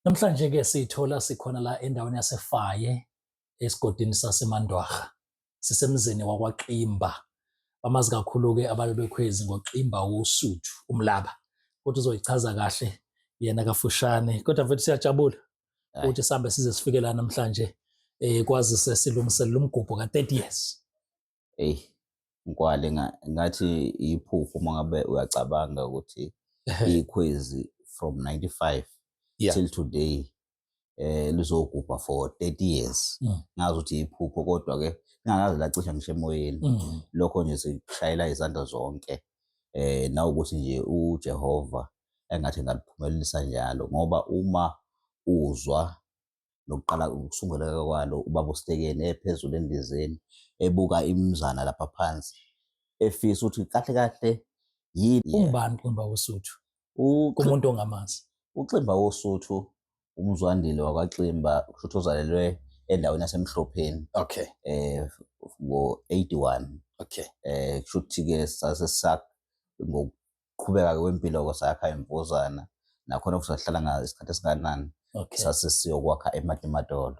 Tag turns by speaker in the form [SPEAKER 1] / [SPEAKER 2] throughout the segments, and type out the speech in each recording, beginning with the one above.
[SPEAKER 1] Namhlanje ke sithola sikhona la endaweni yaseFaye esigodini saseMandwarha. Sisemzini wakwaXimba. Bamazi kakhulu-ke abantu beKhwezi ngoXimba woSuthu, uMlaba. Kodwa uzoyichaza kahle yena kafushane. Kodwa mfethu siyajabula ukuthi sihambe size sifike la namhlanje kwazise silungiselela umgubho ka-30 years.
[SPEAKER 2] Eyi, Nkwali ngathi iphupho uma ngabe uyacabanga ukuthi iKhwezi from 95 till today lizogubha for 30 years. Ngazi ukuthi iphupho kodwa ke lingakaze lacisha ngisho emoyeni. Lokho nje sikushayela izandla zonke. Nawukuthi nje uJehova engathi engaliphumelelisa njalo ngoba uma uzwa nokuqala ukusunguleka kwalo ubaba uSitekeni ephezulu endizeni ebuka imizana lapha phansi efisa ukuthi kahle kahle yini.
[SPEAKER 1] Ungubani uXimba woSuthu kumuntu ongamazi?
[SPEAKER 2] UXimba woSuthu uMzwandile wakwaXimba, kusho ukuthi ozalelwe endaweni yaseMhlopheni. Ngo-81. Kusho ukuthi-ke sase ngokuqhubeka kwempilo sakha imvuzana nakhona futhi sahlala isikhathi esingakanani. Sase siyokwakha eMatimatolo.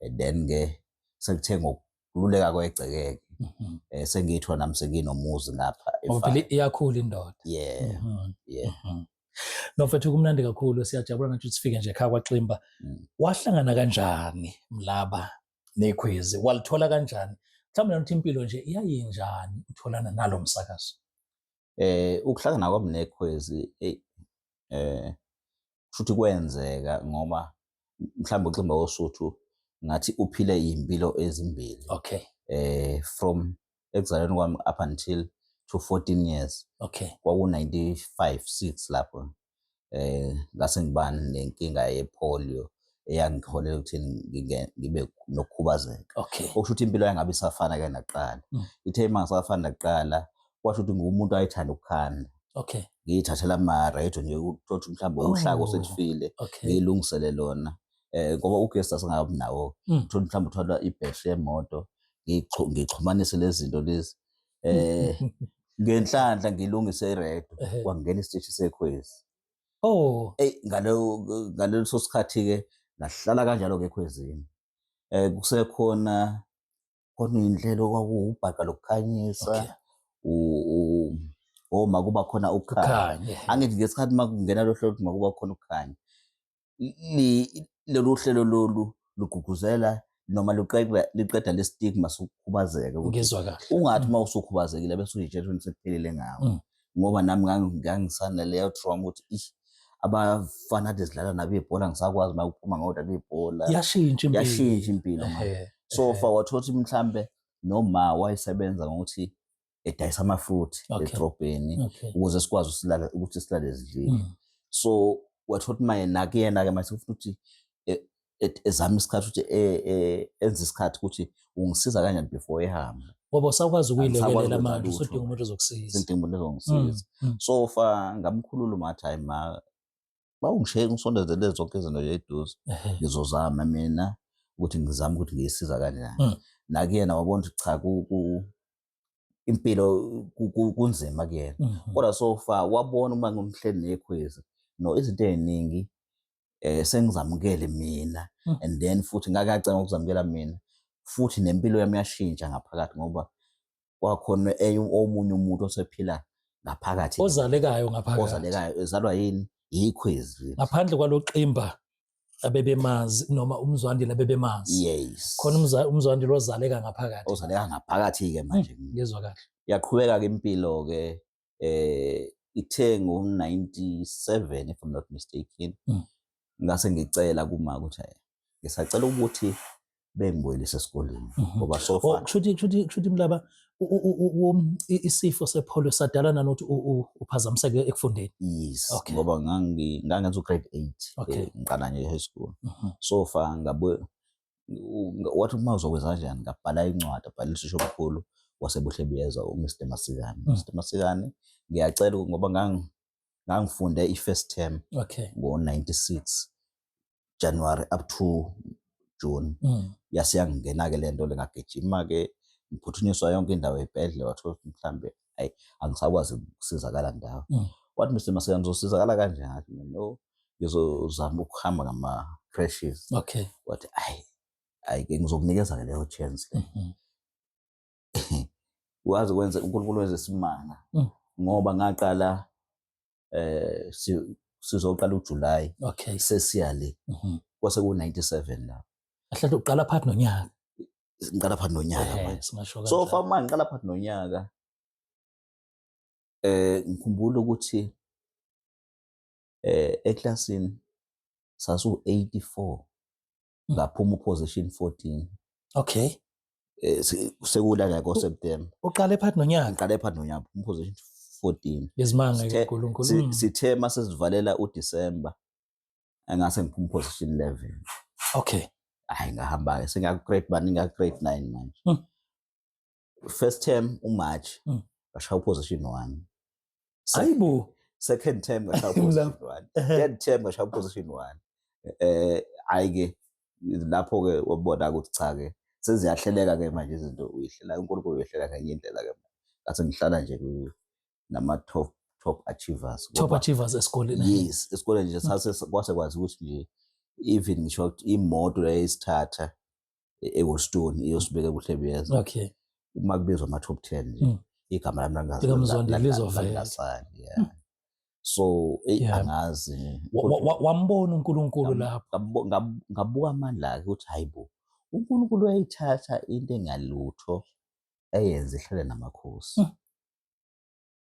[SPEAKER 2] And then-ke sekuthe ngokululeka kwegceke-ke sengiyithola nami senginomuzi ngapha.
[SPEAKER 1] Ngoba phela iyakhula indoda.
[SPEAKER 2] Yeah. Yeah.
[SPEAKER 1] No mfethu, kumnandi kakhulu, siyajabula nathi ukuthi sifike nje ekhaya kwaXimba. Wahlangana kanjani Mlaba neKhwezi? Walithola kanjani? Mhlawumbe nanokuthi impilo nje iyayinjani utholana nalo msakazo?
[SPEAKER 2] Ukuhlangana kwami neKhwezi kushuthi kwenzeka ngoba mhlawumbe uXimba woSuthu ngathi uphile iy'mpilo ezimbili. From ekuzalweni kwami up until to 14 years. Kwaku 95 6 lapho. Ngase ngiba nenkinga yepolio eyangiholela ekutheni ngibe nokukhubazeka. Okusho ukuthi impilo yangabe isafana ke nakuqala. Ithe uma ngisafana nakuqala kwasho ukuthi ngumuntu ayethanda ukukhanda. Ngiyithathela ama-radio nje ukuthi mhlawumbe uhlaka oselifile ngilungisele lona. Ngoba ugesi asingabi nawo. Uthola mhlawumbe uthola ibhethri yemoto ngixhumanise lezi zinto lezi. Ngenhlanhla ngilungise iredio kwangena isiteshi seKhwezi. Eyi, ngaleso sikhathi-ke ngahlala kanjalo-ke eKhwezini. Kusekhona khona iy'nhlelo kwakuwubhaqa lokukhanyisa, oma kuba khona ukukhanya. Angithi ngesikhathi uma kungena lo hlelo uma kuba khona ukukhanya, lolu hlelo lolu lugqugquzela noma liqeda le stigma sokukhubazeka.
[SPEAKER 1] Ngizwa kahle.
[SPEAKER 2] Ungathi uma usukhubazekile bese uyitshela ukuthi sekuphelile ngawe. Ngoba nami ngangisanaleyo trauma ukuthi ish, abafana kade sidlala nabo ibhola ngisakwazi uma kuphuma ngodlala ibhola.
[SPEAKER 1] Yashintsha impilo.
[SPEAKER 2] Yashintsha impilo manje. So far wathola ukuthi mhlambe noma wayesebenza ngokuthi edayisa amafruit edrobheni ukuze sikwazi usilala ukuthi silale sidlile. So wathola ukuthi maye nakuyena ke mase ufuna ukuthi ezama isikhathi ukuthi enze isikhathi ukuthi ungisiza kanjani before ehamba.
[SPEAKER 1] Ngoba usakwazi ukuyilekelela manje, usudinga umuntu ozokusiza.
[SPEAKER 2] Sengidinga umuntu ozongisiza. So far ngamkhulula umathi hayi ma bawungishiye ngisondezele zonke izinto nje eduze. Ngizozama mina ukuthi ngizame ukuthi ngiyisiza kanjani. Nakuyena wabona ukuthi cha impilo kunzima kuyena. Kodwa so far wabona uma ngimhleli neKhwezi no izinto ey'ningi sengizamukele mina and then futhi ngakacela ukuzamukela mina futhi nempilo yami yashintsha ngaphakathi ngoba kwakhona omunye umuntu osephila ngaphakathi
[SPEAKER 1] ozalekayo ngaphakathi
[SPEAKER 2] ozalekayo ezalwa yini yiKhwezi
[SPEAKER 1] ngaphandle kwaloXimba abebemazi noma uMzwandile abebemazi.
[SPEAKER 2] Yes.
[SPEAKER 1] Khona uMzwandile ozaleka ngaphakathi.
[SPEAKER 2] Ozaleka ngaphakathi ke manje.
[SPEAKER 1] Ngizwa kahle.
[SPEAKER 2] Yaqhubeka ke impilo ke ithe ngo-97 if I'm not mistaken. Ngase ngicela kuma ukuthi ngisacela ukuthi bengibuyelise esikoleni ngoba so far
[SPEAKER 1] kushuthi Mlaba isifo sepolio sadala nanokuthi uphazamiseke ekufundeni.
[SPEAKER 2] Yes, ngoba ngangenza u-grade 8 ngiqala nje high school. So far ngabe wathi uma uzokwenza kanjani ngabhala incwadi abhala uthisha omkhulu waseBuhlebuyeza uMr Masikane. Mr Masikane ngiyacela ngoba ngangifunde i-first term ngo-96 January up to June. Yase yangena-ke le nto le ngagijima-ke ngiphuthunyiswa yonke indawo ey'bhedlela wathola ukuthi mhlambe ayi angisakwazi ukusizakala ndawo. Wathi Mr Masikane uzosizakala kanjani? Ngathi mina no. Ngizozama ukuhamba ngama-crashes. Wathi ayi, ayi ke ngizokunikeza ke leyo chance le. Wazi kwenza uNkulunkulu wenze isimanga. Ngoba ngaqala sizoqala uJuly. Sesiya le. Kwase ku-97 lapho.
[SPEAKER 1] Ahlale uqala phakathi nonyaka.
[SPEAKER 2] Ngiqala phakathi nonyaka manje. So far manje ngiqala phakathi nonyaka. Ngikhumbula ukuthi eklasini sasu 84 ngaphuma uposition 14. Sekulala ko September.
[SPEAKER 1] Uqale phakathi nonyaka.
[SPEAKER 2] Ngiqale phakathi nonyaka position 14.
[SPEAKER 1] Izimanga uNkulunkulu.
[SPEAKER 2] Sithe mase sivalela uDecember engase ngiphuma position 11. Hayi, ngahamba ke sengiya grade 1, ngiya grade 9 manje. First term uMarch ngashaya position 1.
[SPEAKER 1] Hayibo.
[SPEAKER 2] Second term ngashaya position 1. Third term ngashaya position 1. Hayi ke lapho ke wabona ukuthi cha ke seziyahleleka ke manje izinto, uyihlela uNkulunkulu, uyihlela ngenye indlela ke manje. Ngathi ngihlala nje nama top achievers.
[SPEAKER 1] Top achievers esikoleni.
[SPEAKER 2] Yes, esikoleni nje sase kwase kwazi ukuthi nje even ngisho ukuthi imoto yayisithatha eWoolstone iyosibeka kuHlebiyeza. Uma kubizwa ama top 10 nje igama lami langazi
[SPEAKER 1] likaMzondi lizovela.
[SPEAKER 2] Langasali, yeah. So angazi.
[SPEAKER 1] Wambona uNkulunkulu lapho.
[SPEAKER 2] Ngabuka amandla akhe ukuthi hayibo, uNkulunkulu uyayithatha into engalutho eyenze ihlale namakhosi.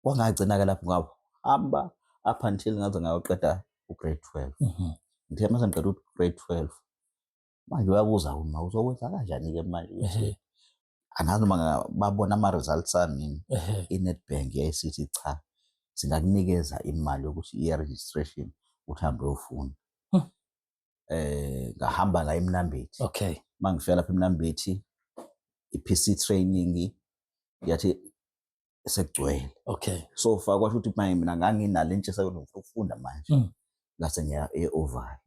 [SPEAKER 2] Kwangagcina ke lapho, ngahamba up until ngaze ngayoqeda ugrade 12. Ngithe mase ngiqeda ugrade 12 manje uyabuza uma uzokwenza kanjani ke manje ukuthi angazi noma babona ama-results ami. I-Nedbank yayisithi cha, singakunikeza imali yokuthi i-registration uthi hambe uyofunda. Ngahamba ngaya eMnambithi. Mangifika lapha eMnambithi, i-PC training yathi sekugcwele. So far kwasho ukuthi manje mina nganginalo intshisekelo, ngifuna ukufunda manje. Ngase ngiya e-Oval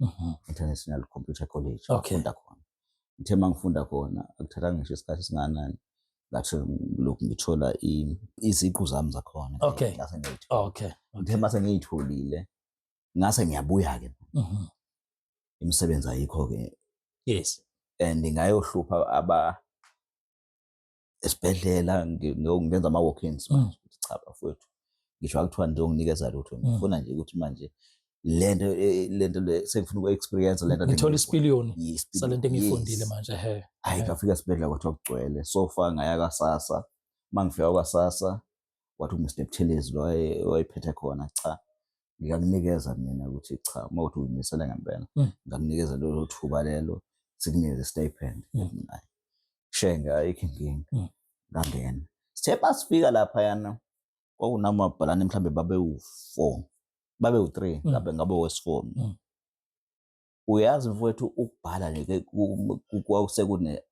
[SPEAKER 2] International Computer College. Ngafunda khona. Ngithe mangifunda khona akuthathanga ngisho isikhathi esingakanani, ngathi lokhu ngithola iziqu zami zakhona. Ngase ngiyithola. Ngithe mase ngiyitholile ngase ngiyabuya-ke. Imisebenzi ayikho-ke. And ngayohlupha aba esibhedlela, ngenza ama-walk-ins manje ukuthi cha bafowethu, ngisho akuthiwa nizonginikeza lutho, ngifuna nje ukuthi manje lento le sengifuna uku-experience lento.
[SPEAKER 1] Ngithola isipiliyoni salento engiyifundile manje he.
[SPEAKER 2] Hayi, ngafika esibhedlela kwathiwa kugcwele. So far ngaya kwaSASSA. Uma ngifika kwaSASSA wathi uMr Buthelezi lo wayephethe khona, cha, ngingakunikeza mina ukuthi cha, uma uthi uyimisele ngempela, ngingakunikeza lelo thuba lelo, sikunikeze stipend. Hayi shenge, ayikho inkinga. Ngangena. Sithe masifika laphayana kwakunamabhalane mhlambe babewu-4, babewu-3, ngabe ngabe wesi-4. Uyazi mfowethu, ukubhala nje kwasekune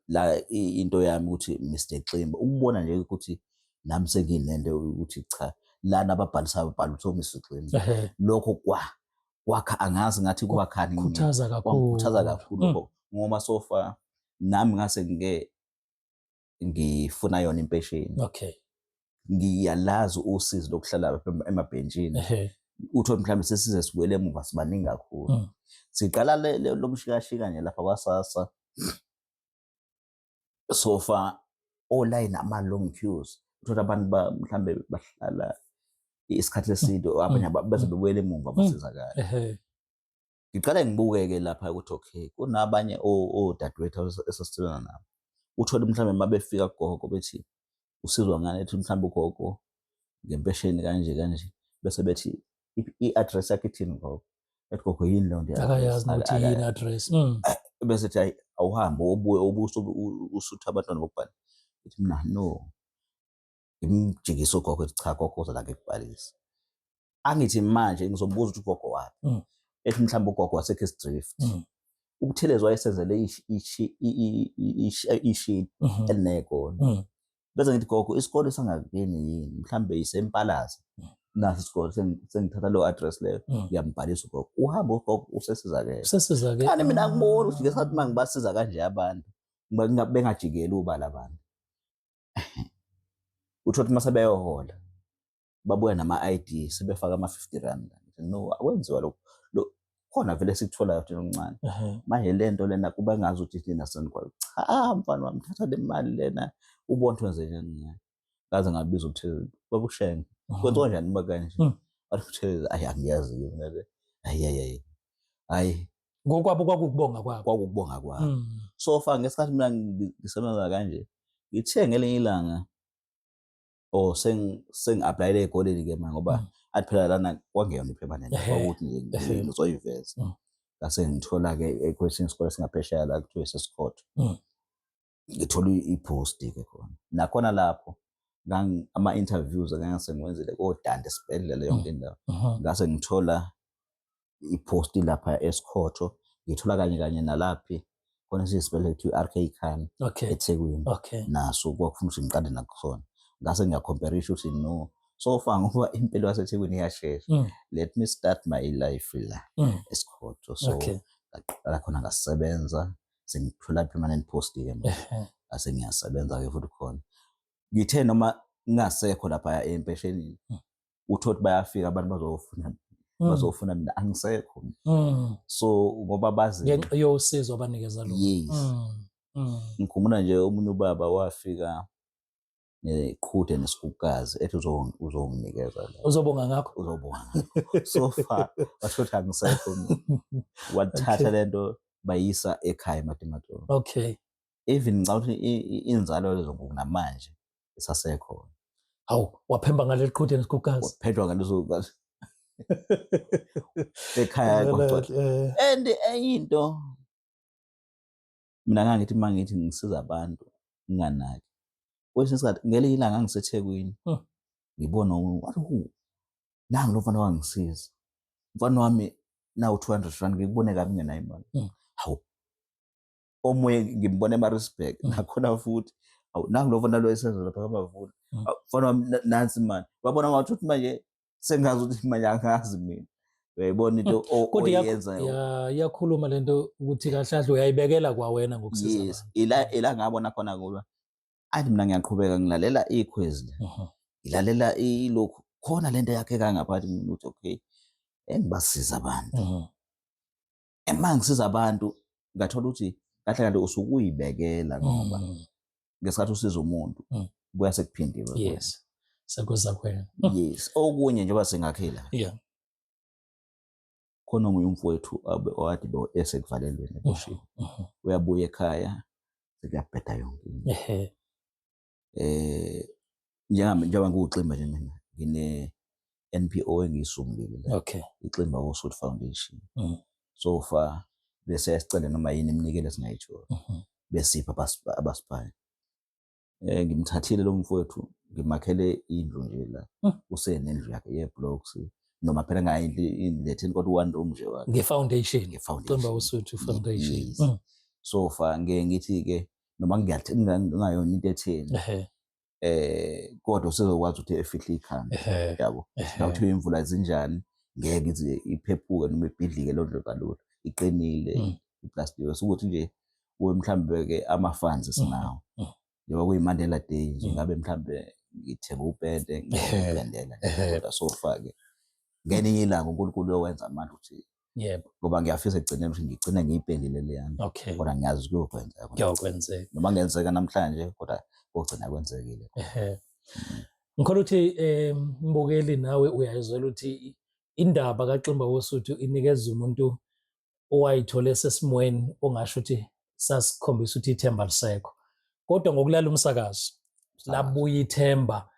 [SPEAKER 2] la into yami ukuthi Mr Ximba, ukubona nje ukuthi nami senginento ukuthi cha, lana ababhalisayo babhala ukuthi Mr Ximba. Lokho kwa kwakha, angazi ngathi kwakhani.
[SPEAKER 1] Khuthaza kakhulu.
[SPEAKER 2] Kwangikhuthaza kakhulu lokho, ngoba so far nami ngase ngike ngifuna yona impesheni. Ngiyalazi usizi lokuhlala lapha emabhentshini. Uthole mhlawumbe sesize sibuyele emuva sibaningi kakhulu. Siqala lo mshikashika nje lapha kwaSASSA. So far olayini ama-long queues, uthola abantu mhlambe bahlala isikhathi eside, abanye beze bebuyele emuva basizakala. Ngiqale ngibuke-ke lapha ukuthi okay, kunabanye odadewethu esasisebenza nabo, uthole mhlawumbe uma befika kugogo bethi usizwa ngani, ethi mhlawumbe ugogo ngempesheni kanje kanje, bese bethi i-address yakhe ithini gogo, ethi gogo yini leyo nto ye-address?
[SPEAKER 1] Akayazi nokuthi yini address.
[SPEAKER 2] Bese ethi hayi, awuhambe ubuye ubuso usuthe abantwana bokubhala, ithi mina no, ngimjikise ugogo, ethi cha gogo, uza la ngikubhalise. Angithi manje ngizombuza ukuthi ugogo waphi. Ethi mhlawumbe ugogo waseCash Drift. UButhelezi wayesenzele ishidi eliney'kole. Bese ngithi gogo, isikole sangakini yini? Mhlawumbe iseMpalaza. Naso isikole, sengithatha leyo address leyo, ngiyambhalisa ugogo. Uhamba ugogo usesizakele.
[SPEAKER 1] Usesizakele.
[SPEAKER 2] Kanti mina ngibona ukuthi ngesikhathi uma ngibasiza kanje abantu bengajikeli ubala abantu. Uthole ukuthi mase beyohola babuya nama-ID sebefaka ama-50 rand. No, akwenziwa lokho. Khona vele sikutholayo thina okuncane. Manje le nto lena kuba ngazi ukuthi thina senikwazi. Cha mfana wami, thatha le mali lena ubone ukuthi wenze njani ngayo. Ngaze ngabiza uButhelezi, baba uShenge, kwenziwa kanjani uma kanje? Wathi uButhelezi, ayi angiyazi-ke mina le. Ayi ayi ayi. Hayi.
[SPEAKER 1] Ngokwabo kwakukubonga kwabo.
[SPEAKER 2] Kwakukubonga kwabo. So far ngesikhathi mina ngisebenza kanje, ngithe ngelinye ilanga oh sengi-aplayele ey'koleni ke manje ngoba athi phela lana kwangeyona i-permanent, kwakuthi nje ngizoyiveza. Ngase ngithola-ke kwesinye isikole singaphesheya la kuthiwa iseSikhotho. Ngithola i-post-ke khona. Nakhona lapho ama-interviews engangise ngiwenzile koDanda esibhedlela yonke indawo. Ngase ngithola i-post lapha eSikhotho, ngithola kanye kanye nalaphi khona esiyisibhedlela kuthiwa i-RK Khan eThekwini. Naso kwakufuna ukuthi ngiqale nakusona. Ngase ngiyakhomperisha ukuthi no, so far ngoba impilo yaseThekwini iyashesha. Let me start my life la eSikhotho. So ngaqala khona ngasebenza, sengithola permanent post-ke manje. Ngase ngiyasebenza-ke futhi khona. Ngithe noma ngingasekho lapha empeshenini, uthole ukuthi bayafika abantu bazofuna bazofuna mina, angisekho. So ngoba bazi
[SPEAKER 1] ngenxa yosizo abanikeza lona.
[SPEAKER 2] Yes. Ngikhumbula nje omunye ubaba wafika neqhude nesigugazi ethi uzonginikeza la.
[SPEAKER 1] Uzobonga ngakho.
[SPEAKER 2] Uzobonga ngakho. So far washo ukuthi angisekho mina. Wathatha lento bayisa ekhaya eMatimatolo. Even ngicabanga ukuthi inzalo lezo namanje isasekhona.
[SPEAKER 1] Hawu, waphemba ngaleli qhude nesigugazi.
[SPEAKER 2] Waphendwa ngaleso gazi. Ekhaya kwagcwala. And enye into mina ngangithi uma ngithi ngisiza abantu nginganaki. Kwesinye isikhathi ngelinye ilanga ngiseThekwini ngibona wathi hu nangu lo mfana wangisiza. Mfana wami nawu 200 rand ngikubone kabi ngenayo imali. Hawu, omunye ngimbona eMaritzburg nakhona futhi awu nangu lo mfana lo esenza lapha kaMavula. Mfana wami nansi imali. Wabona ngathi ukuthi manje sengazi ukuthi manje angazi mina. Uyayibona into oyenzayo.
[SPEAKER 1] Iyakhuluma lento ukuthi kahle kahle uyayibekela kwawena ngokusiza
[SPEAKER 2] abantu. Yes, ila ngabona khona kuba athi mina ngiyaqhubeka ngilalela ikhwezi le. Ngilalela ilokhu khona lento yakhe kangaphakathi mina ukuthi okay engibasiza abantu. Uma ngisiza abantu ngathola ukuthi kahle kahle usuke uyibekela ngoba ngesikhathi usiza umuntu buya sekuphindiwe.
[SPEAKER 1] Yes. Sekuza kwena.
[SPEAKER 2] Yes. Okunye njengoba singakhela. Khona omunye umfowethu owade lo esekuvalelweni eboshiwe. Uyabuya ekhaya sekuyabheda yonke into. Njengoba ngiwuximba nje mina ngine NPO engiyisungulile la. IXimba Wosuthu Foundation. So far bese sicela noma yini iminikelo esingayithola. Besipha abasiphayo. Ngimthathile lo mfowethu ngimakhele indlu nje la. Usenendlu yakhe ye-blocks. Noma phela ngayindlu indletheni kodwa one room nje wakhe.
[SPEAKER 1] Nge-foundation.
[SPEAKER 2] Nge-foundation.
[SPEAKER 1] Ximba Wosuthu Foundation.
[SPEAKER 2] Yes. So far ngeke ngithi ke noma ngingayona into etheni. Kodwa usezokwazi ukuthi efihle ikhanda. Yabo. Ngakuthiwa imvula zinjani ngeke ize iphephuke noma ibhidlike lo ndlu kalula. Iqinile iplastic. Ukuthi nje kuwe mhlambe ke ama-funds sinawo. Njengoba kuyi-Mandela Day nje ngabe mhlambe ngithenga upende ngiyopendela kodwa so far ke ngelinye ilanga uNkulunkulu uyowenza amandla ukuthi
[SPEAKER 1] yebo,
[SPEAKER 2] ngoba ngiyafisa ekugcineni ukuthi ngigcine ngiyipendile le yami. Kodwa ngiyazi kuyokwenzeka.
[SPEAKER 1] Kuyokwenzeka.
[SPEAKER 2] Noma kungenzeka namhlanje kodwa kogcina kwenzekile.
[SPEAKER 1] Ngikholwa ukuthi mbukeli nawe uyayizwela ukuthi indaba kaXimba Wosuthu inikeza umuntu owayithole sesimweni ongasho ukuthi sasikhombisa ukuthi ithemba lisekho. Kodwa ngokulala umsakazo labuya ithemba,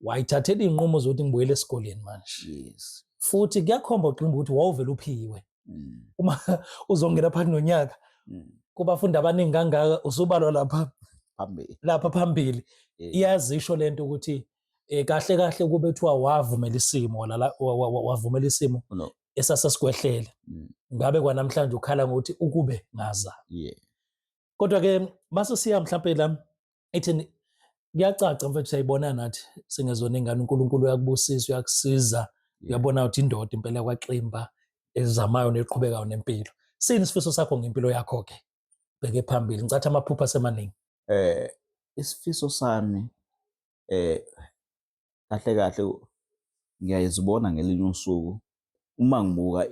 [SPEAKER 1] wayithathela iy'nqumo zokuthi ngibuyele esikoleni manje.
[SPEAKER 2] Yes.
[SPEAKER 1] Futhi kuyakhomba uXimba ukuthi wawuvele uphiwe. Uma uzongena phakathi nonyaka kubafundi abaningi kangaka usubalwa lapha
[SPEAKER 2] phambili.
[SPEAKER 1] Lapha phambili. Iyazisho lento ukuthi kahle kahle kube kuthiwa wavumela isimo wavumela isimo esasesikwehlele. Ngabe kwanamhlanje ukhala ngokuthi ukube ngaza. Kodwa ke mase siya mhlambe la etheni kuyacaca mfethu siyayibona nathi singezona ingane uNkulunkulu uyakubusisa uyakusiza uyabona ukuthi indoda impela kwaXimba ezamayo neqhubekayo nempilo. Sini isifiso sakho ngempilo yakho ke? Bheke phambili ngicatha amaphupho asemaningi.
[SPEAKER 2] Isifiso sami kahle kahle ngiyayizibona ngelinye usuku uma ngibuka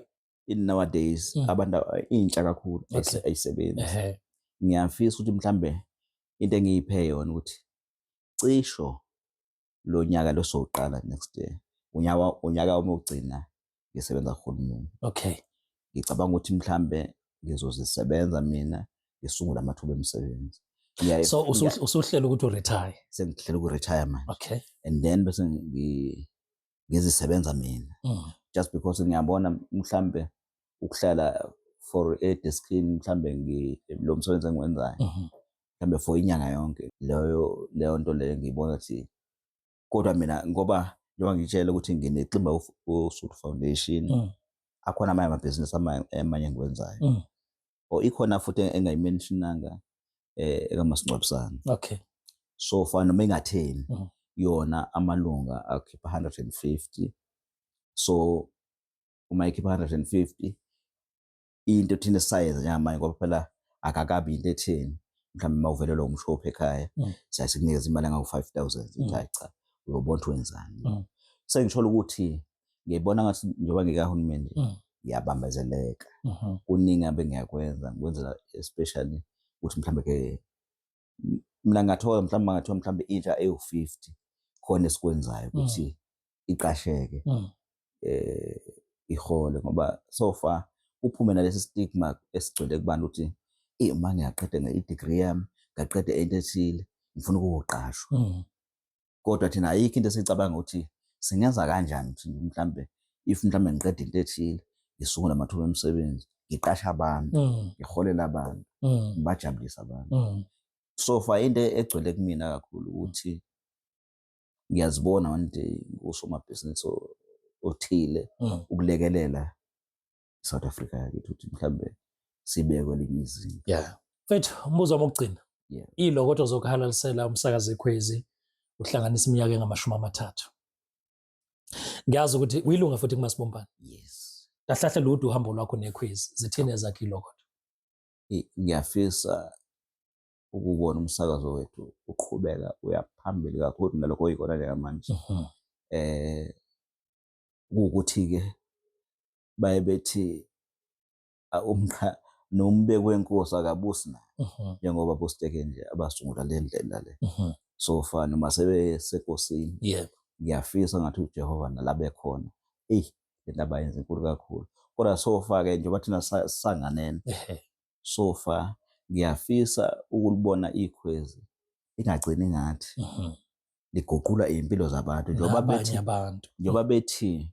[SPEAKER 2] In nowadays abantu, intsha kakhulu ayisebenzi. Ngiyafisa ukuthi mhlambe into engiyiphe yona ukuthi cisho lo nyaka lo sowuqala next year, unyaka wami wokugcina ngisebenza kuhulumeni. Ngicabanga ukuthi mhlambe ngizozisebenza mina, ngisungule amathuba emisebenzi.
[SPEAKER 1] So usuhlela ukuthi uretire?
[SPEAKER 2] Sengihlela uku-retire manje. And then bese ngizisebenza mina. Just because ngiyabona mhlambe ukuhlala for edeskini, mhlambe lo msebenzi engiwenzayo, mhlambe for inyanga yonke, leyo nto leyo ngiyibona ukuthi, kodwa mina ngoba njengoba ngitshela ukuthi ngineXimba Usuthu Foundation, akhona amanye amabhizinisi amanye engiwenzayo. Or ikhona futhi engayimentionanga, ekamasingcwabisane. So far noma ingatheni, yona amalunga akhipha 150. So uma ikhipha 150, into thina esisayenza njengamanje, ngoba phela akakabi into etheni, mhlawumbe uma uvelelwa umshophi ekhaya, siyaye sikunikeza imali engango-5000, uthi hayi cha, uyobona ukuthi wenzani. Sengithola ukuthi ngiyibona ngathi njengoba ngikahulumeni ngiyabambezeleka. Kuningi abe ngiyakwenza, ngikwenzela especially ukuthi mhlawumbe ke mina ngingathola mhlawumbe, ngathiwa mhlawumbe intsha ewu-50 khona esikwenzayo ukuthi iqasheke, ihole, ngoba so far kuphume nalesi stigma esigcwele kubantu ukuthi eh uma ngiyaqeda nge-degree yami, ngaqeda into ethile, ngifuna ukuqashwa. Kodwa thina ayikho into esicabanga ukuthi singenza kanjani ukuthi mhlambe if mhlambe ngiqeda into ethile, ngisungule amathuba emisebenzi, ngiqashe abantu, ngiholele abantu, ngibajabulise abantu. So far into egcwele kumina kakhulu ukuthi ngiyazibona one day ngusomabhizinisi othile ukulekelela i-South Africa yakithi ukuthi mhlambe sibekwe kwelinye izinga.
[SPEAKER 1] Yeah. Mfethu, umbuzo wami wokugcina. Ilokodo zokuhalalisela umsakazo Ikhwezi uhlanganisa iminyaka engama-30. Ngiyazi ukuthi uyilunga futhi kuMasibumbane.
[SPEAKER 2] Yes.
[SPEAKER 1] Kahlahle lude uhambo lwakho neKhwezi. Zithini ezakhe ilokodo?
[SPEAKER 2] Ngiyafisa ukubona umsakazo wethu uqhubeka uya phambili kakhulu kunalokho oyikona njengamanje. Kuwukuthi-ke baye bethi umqha nombeki wenkosi akabusi naye, njengoba bositeke nje abasungula le ndlela le. So far noma sebesenkosini, ngiyafisa ngathi uJehova nalabe khona, eyi le nto abayenza inkulu kakhulu. Kodwa so far ke njengoba thina sanganene, so far ngiyafisa ukulibona Ikhwezi ingagcini ngathi, liguqula iy'mpilo zabantu njengoba
[SPEAKER 1] Nabanye
[SPEAKER 2] bethi
[SPEAKER 1] abantu.
[SPEAKER 2] Njengoba bethi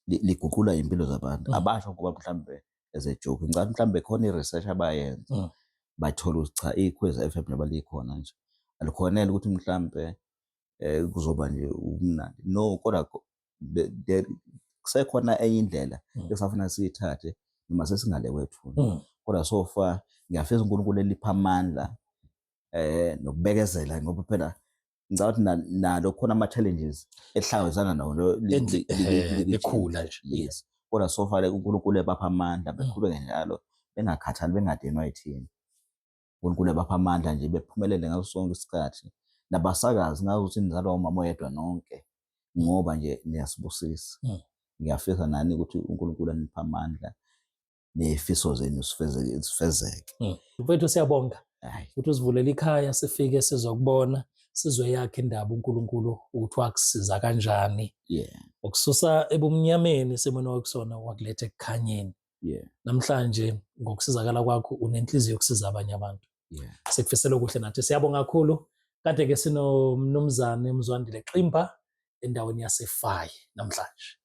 [SPEAKER 2] liguqula iy'mpilo zabantu, abasho ngoba mhlambe as a joke, ngicabanga mhlambe khona i-research abayenza, bathola ukuthi cha, Ikhwezi FM njengoba likhona nje, alikhonele ukuthi mhlambe kuzoba nje ubumnandi, no, kodwa kusekhona enye indlela esafuna siyithathe noma sesingale kwethuna. Kodwa so far ngiyafisa uNkulunkulu elipha amandla nokubekezela, ngoba phela ngicabanga ukuthi nalo khona ama-challenges ehlangabezana nawo
[SPEAKER 1] Likhula nje.
[SPEAKER 2] Yes, kodwa so far uNkulunkulu ebapha amandla, beqhubeke njalo, bengakhathali, bengadinwa yithina. uNkulunkulu ebapha amandla nje, bephumelele ngaso sonke isikhathi. Nabasakazi, ngazi ukuthi nizalwa umama oyedwa nonke, ngoba nje niyasibusisa. Ngiyafisa nani ukuthi uNkulunkulu aniphe amandla ney'fiso zenu zifezeke.
[SPEAKER 1] Mfethu, siyabonga
[SPEAKER 2] Hhayi.
[SPEAKER 1] ukuthi usivulele ikhaya, sifike sizokubona, sizwe yakhe indaba, uNkulunkulu ukuthi wakusiza kanjani ukususa ebumnyameni esimweni wakusona, wakuletha ekukhanyeni. Namhlanje ngokusizakala kwakho unenhliziyo yokusiza abanye abantu. Sikufisela okuhle nathi. Siyabonga kakhulu. Kade ke sinomnumzane Mzwandile Ximba endaweni yaseFayi namhlanje.